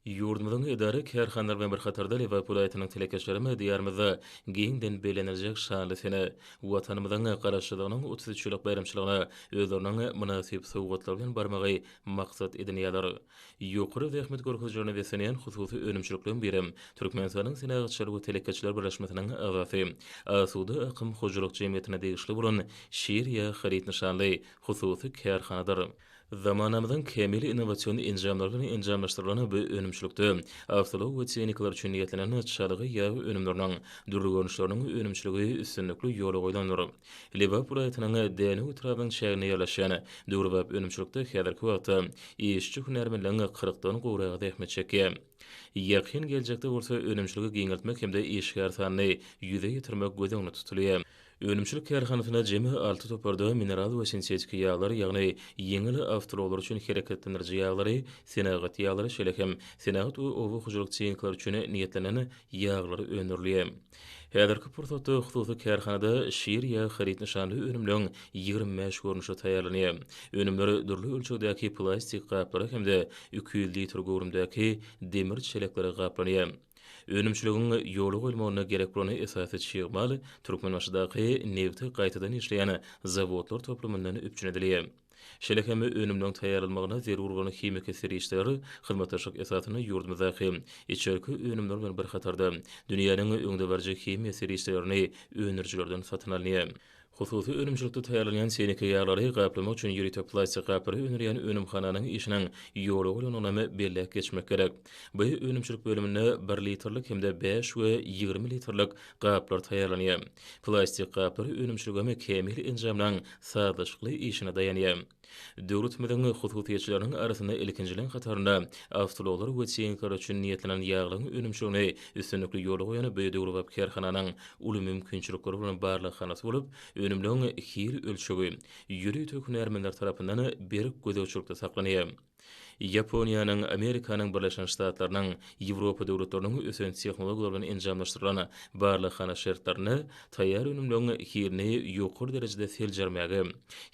Ýurdumyzyň edara-kärhanalary bilen bir hatarda Lebap welaýatynyň telekeçilerem Diýarymyzda giňden belleniljek şanly sene, Watanymyzyň Garaşsyzlygynyň 33 ýyllyk baýramçylygyna özleriniň mynasyp sowgatlary bilen barmagy maksat edinýärler. Ýokary zähmet görkezijilerine beslenýän hususy önümçilikleriň birem Türkmenistanyň Senagatçylar we telekeçiler birleşmesiniň agzasy, Asuda akym hojalyk jemgyýetine degişli bolan Şir ýag haryt nyşanly hususy kärhanadyr. Zamanamyzyň kämil innowasion enjamlary bilen enjamlaşdyrylan bu önümçilikde awtoulag we tehnikalar üçin niýetlenen çalgy ýag önümleriniň dürli görnüşleriniň önümçiligi üstünlikli ýola goýlandyr. Lebap welaýatynyň Dänew etrabynyň çäginde ýerleşýän döwrebap önümçilikde häzirki wagtda işçi-hünärmenleriň kyrkdan gowragy zähmet çekýär. Ýakyn geljekde bolsa önümçiligi giňeltmek hem-de işgär sanyny ýüze ýetirmek göz öňünde tutulýar. Önümçilik kärhanasynda jemi alty toparda mineral we sintetiki ýaglar, ýagny ýeňil awtoulaglar üçin hereketlendiriji ýaglary, senagat ýaglary, şeýle hem senagat we oba hojalyk tehnikalary üçin niýetlenen ýaglar öndürilýär. Häzirki pursatda hususy kärhanada şir ýag haryt nyşanly önümleň 25 görnüşi taýýarlanýar. Önümler dürli ölçegdäki plastik gaplara hem-de 200 litr göwrümdäki demir çeleklere gaplanýar. Önümçiligiň ýola goýulmagynda gerek bolan esasy çig mal Türkmenbaşydaky nebiti gaýtadan işleýän zawodlar toplumyndan üpjün edilýär. Şeýle hem önümleriň taýýarlanmagyna zerur bolan himiki serişdeler hyzmatdaşlyk esasynda ýurdumyzdaky içerki önümler bilen bir hatarda, dünýäniň öňdebaryjy himiýa serişdelerini öndürijilerden satyn alynýar. Hususy önümçilikde taýýarlanýan seneke ýaglary gaplamak üçin ýörite plastik gaplary öndürýän önümhananyň işiniň ýola goýlandygyny belläp geçmek gerek. Bu önümçilik bölüminde bir litrlik hem-de bäş we 20 litrlik gaplar taýýarlanýar. Plastik gaplary önümçiligem kämil enjamlaryň sazlaşykly işine daýanýar. Döwletimiziň hususyýetçileriniň arasynda ilkinjileriň hatarynda awtoulaglar we tehnikalar üçin niýetlenen ýaglaryň önümçiligini üstünlikli ýola goýan bu döwrebap kärhananyň uly mümkinçilikleri bolan barlaghanasy bolup, önümleriň hil ölçegi ýörite hünärmenler tarapyndan berk gözegçilikde saklanýar. Ýaponiýanyň, Amerikanyň Birleşen Ştatlarynyň, Ýewropa döwletleriniň ösen tehnologiýalar bilen enjamlaşdyrylan barlaghana şertlerinde taýýar önümleriň hilini ýokary derejede seljermäge,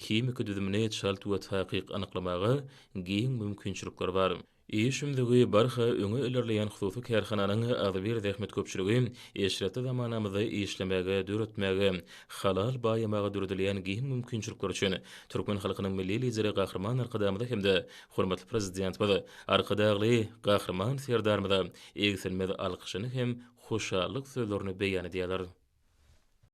himiki düzümini çalt we takyk anyklamaga giň mümkinçilikler bar. Iş ümzügi barha öňe ilerleýän hususy kärhananyň agzybir zähmet köpçüligi eşretli zamanamyzda işlemäge, döretmäge, halal baýamaga döredilýän giň mümkinçilikler üçin türkmen halkynyň Milli Lideri Gahryman Arkadagymyza hem-de hormatly Prezidentimiz Arkadagly Gahryman Serdarymyza egsilmez alkyşyny hem hoşallyk sözlerini beýan edýärler.